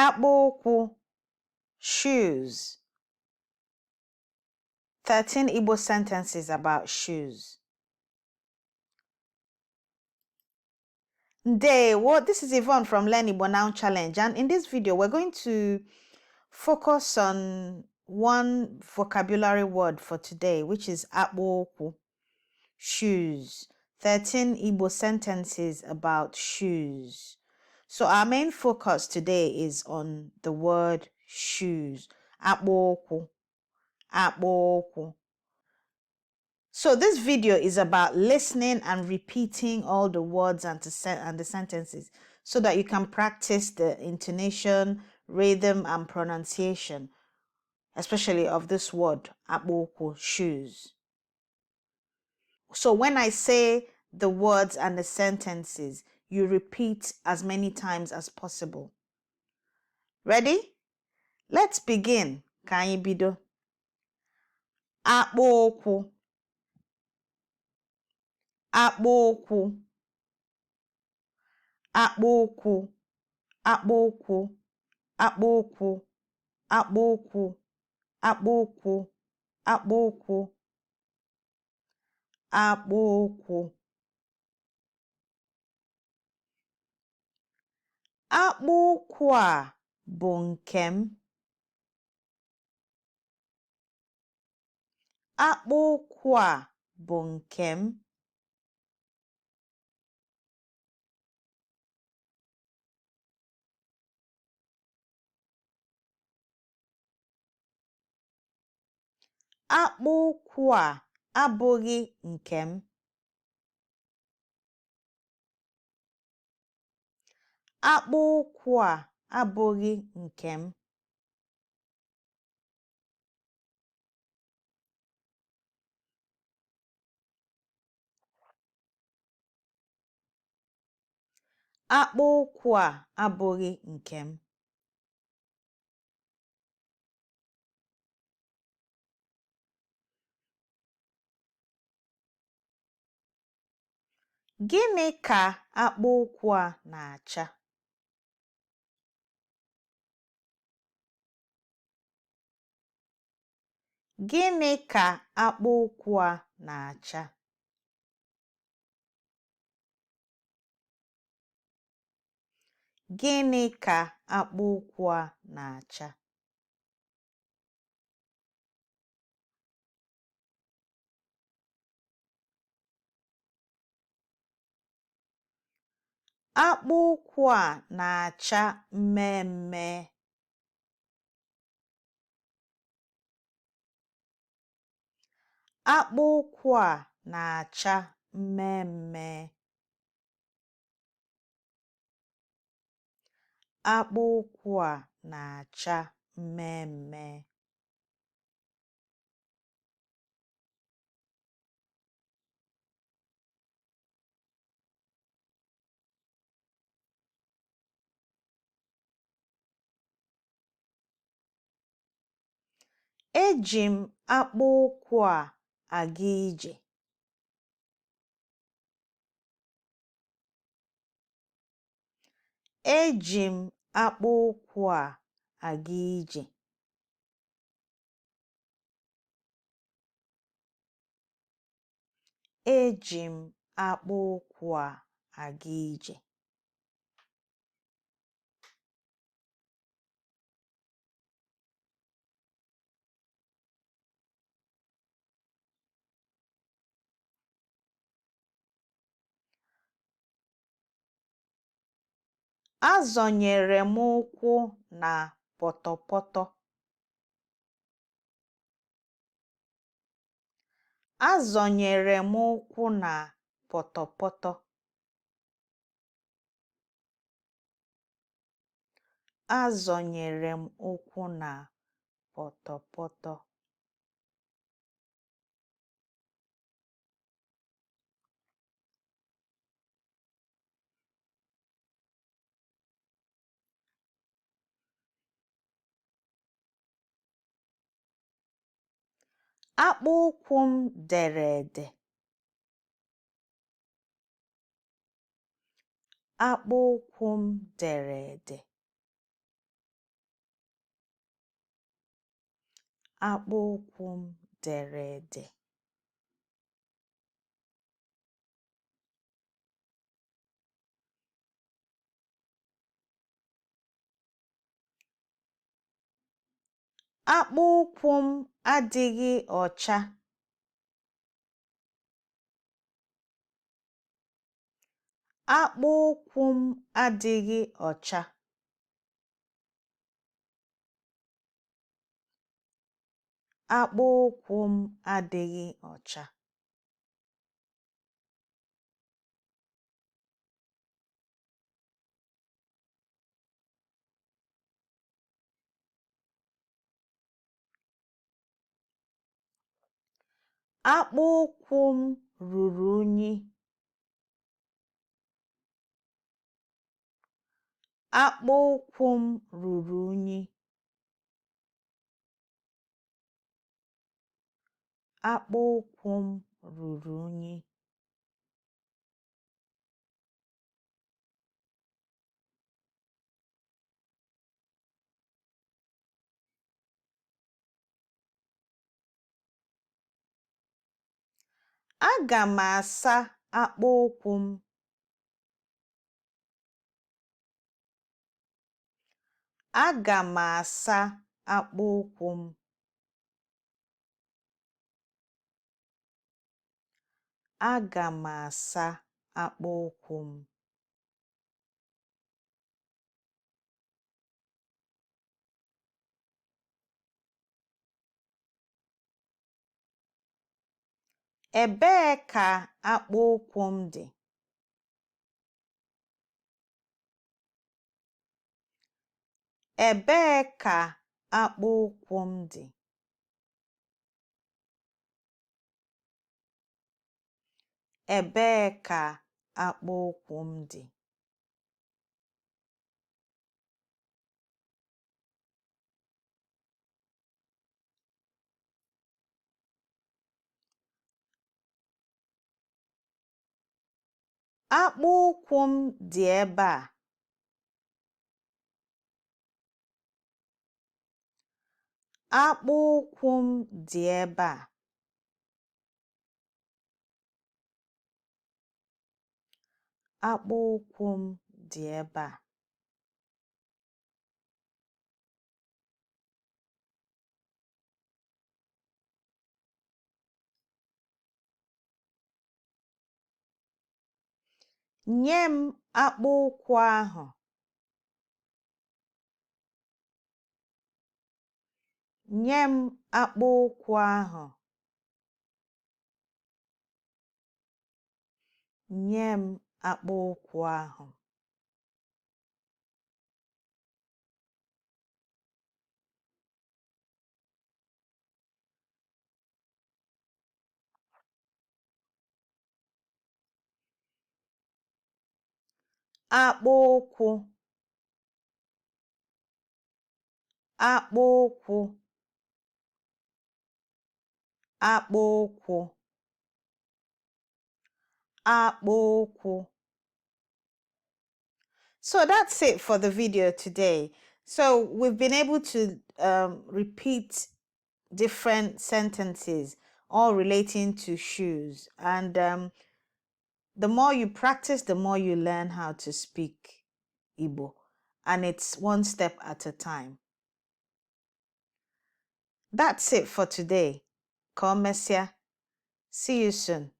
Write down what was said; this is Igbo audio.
Akpụ ụkwụ, shoes. 13 Igbo sentences about shoes. Ndewo, this is Yvonne from Learn Igbo Now Challenge, and in this video we're going to focus on one vocabulary word for today, which is akpụ ụkwụ, shoes. 13 Igbo sentences about shoes. So our main focus today is on the word shoes, akpụ ụkwụ, akpụ ụkwụ. So this video is about listening and repeating all the words and the sentences so that you can practice the intonation, rhythm, and pronunciation, especially of this word, akpụ ụkwụ, shoes. So when I say the words and the sentences, you repeat as many times as possible. Ready? Let's begin. Ka anyị bido. Akpụ ụkwụ, akpụ ụkwụ, akpụ ụkwụ, akpụ ụkwụ, akpụ ụkwụ, akpụ ụkwụ, akpụ ụkwụ, akpụ ụkwụ, akpụ ụkwụ. Akpụ ụkwụ a bụ nke m. Akpụ ụkwụ a bụ nke m. Akpụ ụkwụ a abụghị nke m. Akpụ ụkwụ a abụghị nke m. Akpụ ụkwụ a abụghị nke m. Gịnị ka akpụ ụkwụ a na-acha? Gịnị ka akpụ ụkwụ a na-acha? Gịnị ka akpụ ụkwụ a na-acha? Akpụ ụkwụ a na-acha mmee mmee. Akpụ ụkwụ a na-acha mmee mmee. Akpụ ụkwụ a na-acha mmee mmee. Eji m akpụ ụkwụ a aga ije. Eji m akpụ ụkwụ a aga ije. Eji m akpụ ụkwụ a aga ije. Azọnyere m ụkwụ na pọtọpọtọ. Azọnyere m ụkwụ na pọtọpọtọ. Azọnyere m ụkwụ na pọtọpọtọ. Akpụ ụkwụ m dere ede. Akpụ ụkwụ m dere ede. Akpụụkwụ m dere ede. Akpụụkwụ m adịghị ọcha. Akpụụkwụ m adịghị ọcha. Akpụụkwụ m adịghị ọcha. Akpụụkwụ m ruru unyi. Akpụụkwụ m ruru unyi. Akpụụkwụ m ruru unyi. Aga m asa akpụụkwụ m. Aga m asa akpụụkwụ m. Aga m asa akpụụkwụ m. Ebee ka akpụụkwụ m dị? Ebee ka akpụụkwụ m dị? Ebee ka akpụụkwụ m dị? Akpụụkwụ m dị ebe a. Akpụụkwụ m dị ebe a. Akpụụkwụ m dị ebe a. Nye m akpụụkwụ ahụ. Nye m akpụụkwụ ahụ. Nye m akpụụkwụ ahụ. Akpụụkwụ, akpụụkwụ, akpụụkwụ, akpụụkwụ. So that's it for the video today. So we've been able to repeat different sentences, all relating to shoes. And the more you practice, the more you learn how to speak Igbo. And it's one step at a time. That's it for today. Ka o mesịa. See you soon.